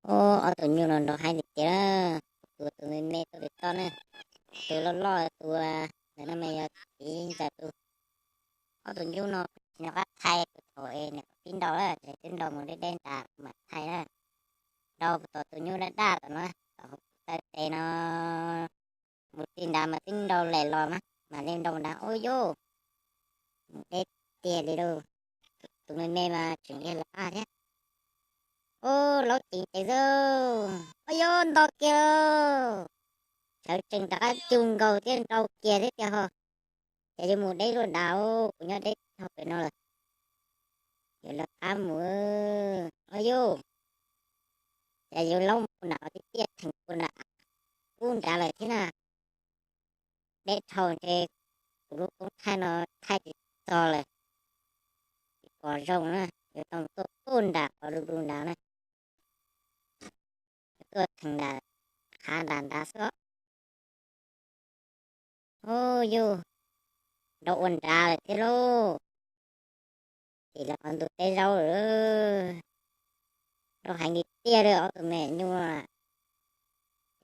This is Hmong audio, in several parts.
Ob tug nyuj no nrov heev tiag tiag, tus tus me me tuaj pem toj na, tus loj loj tus ntawm no mas yog txiv ntxawm tus. Ob tug nyuj no tsis nco qab thaij, kuv thaum es niam pib nrau lawm, twb nrau mus deb deb nrad kuv mam thaij na. Nrau tom tus nyuj daj daj tom no, tom hauv taw tes no, mus ti nrad mas twb nrau lem los mas mam li nrau nrad. Ua yuj, mus deb tiag li lauj. Tus me me mas tseem yog lawv pab thiab. Ub, laub ceev ceev xwb. Ua yuj, nto kiag lauj. Sawv tsees rov qab cug nkaus thiab nrau kiag thiab tiag ho. Ces yuav mus deb luaj nrad, kuv nyob deb dhau pem no lawm. Yuav lawv qab mus. Ua yuj, ces yuav laub mus nram qhov tiaj tiaj theem puag nram ub nrad lawm thiab na. Deb dhau ntshe kuv lub koob thaij no thaij tsis txog lawm, tsis pom zoo na, yuav tau tuaj puag nram qhov du du nrad na. Tuaj theem nram qhov nrad nrad xwb. Ub yuj, nrau ua nrad lawm thiab lauj. Tim lawv qhov ntug teb zaub lawm. Nrau heev li tiag li ob tug me nyuj.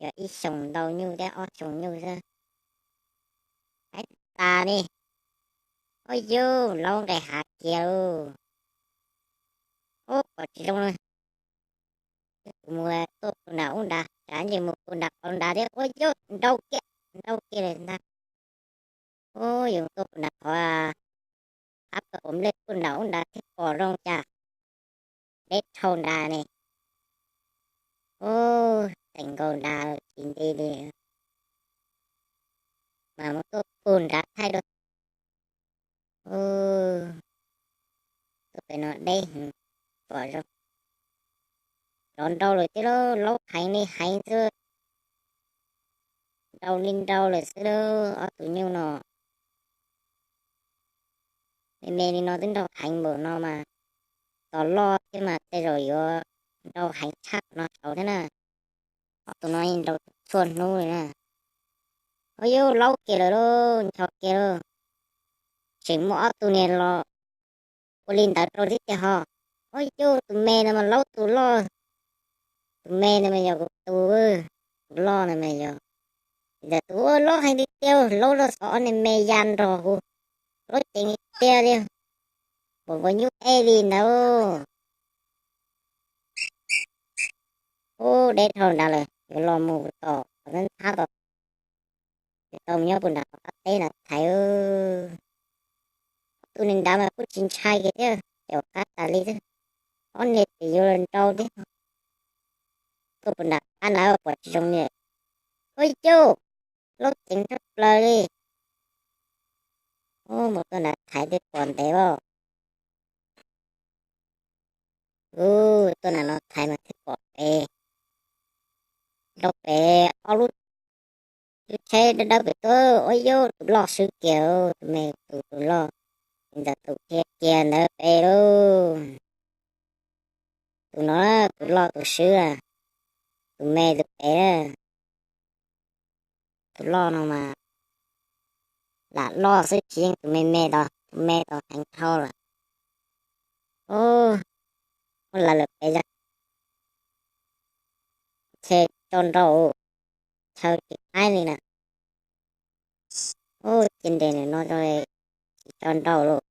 Yog ib xyoos ntau nyuj thiab ob xyoos nyuj xwb. Haib tas li. Ub yuj, laub nqes hav kiag lauj. Ub, pom tsis zoo li. Kuv mus tuaj puag nram ub nrad, tsam ntshe mus puag nram qhov nrad thiab. Ua yuj, nrau kiag, nrau kiag li ntag. Ub, yuav tuaj puag nram qhov qab pawg quav nplej puag nram ub nrad thiab pom zoo cas. Deb dhau nrad ne. Ub, teem nkaus nrad tsis nti li. Mas mus tuaj puag nrad thaij dua. Tuaj pem no deb heev, pom zoo. Rov nrau lawm thiab lauj, laub heev li heev xwb. Nrau li nrau lawm xwb lauj, ob tug nyuj no. Me me li no twb nrau heev npaum no mas, tos loj thiab mas tej zaum yuav nrau heev tshaj qhov no saud thiab na. Ob tug no yeej nrau txhua hnub li na. Ua yuj, laub kiag lawm lauj, ncho kiag lauj. Tseem muaj ob tug niag los ua li ntawd rau thiab tiag ho. Ua yuj, tus me ntawd mas laub tus loj. Tus me ntawd mas yog kuv tus, tus loj ntawd mas yog. Ntawm tus ua laub heev tiag tiag, laub loj xov ob niag me ya nrog kuv, laub ceev tiag tiag li. Npaum nkaus nyuj ej li ntawd. Ub, deb dhau nrad lawm, yuav los mus tom qhov ntxhab tom, yuav tau mus nyob puag nram qhov qab teb na thaiv. Ob tug niag nrad mas kuj tsis ntshai kiag thiab, caum qab tas li xwb. Ob niag ces yuav los nrau thiab. Tuaj puag nram qab nrad pom tsis zoo li. Ua yuj, laub ceev tshaj plaws li. Ub, mus tuaj nrad thaiv thiaj pom ntev os. Ub, tuaj nram no thaiv mas thiaj pom pem, nrau pem ob lub, lub tsheb dawb dawb pem tuaj. Ua yuj, tus loj swb kiag, tus me tus, tus loj, ntawm tus dhia kiag ntawd pem lauj. Tus no, tus loj tus swb, tus me tus pem. Tus loj no mas lam loj xwb tsis yeej tus me me tod, tus me tod heev dhau lawm. Ub, muab lawv lawm pem zag, ntshe tso nrau, chaw tsis qaib li na. Ub, cia nres nws no tso, tsis tso nrau lauj.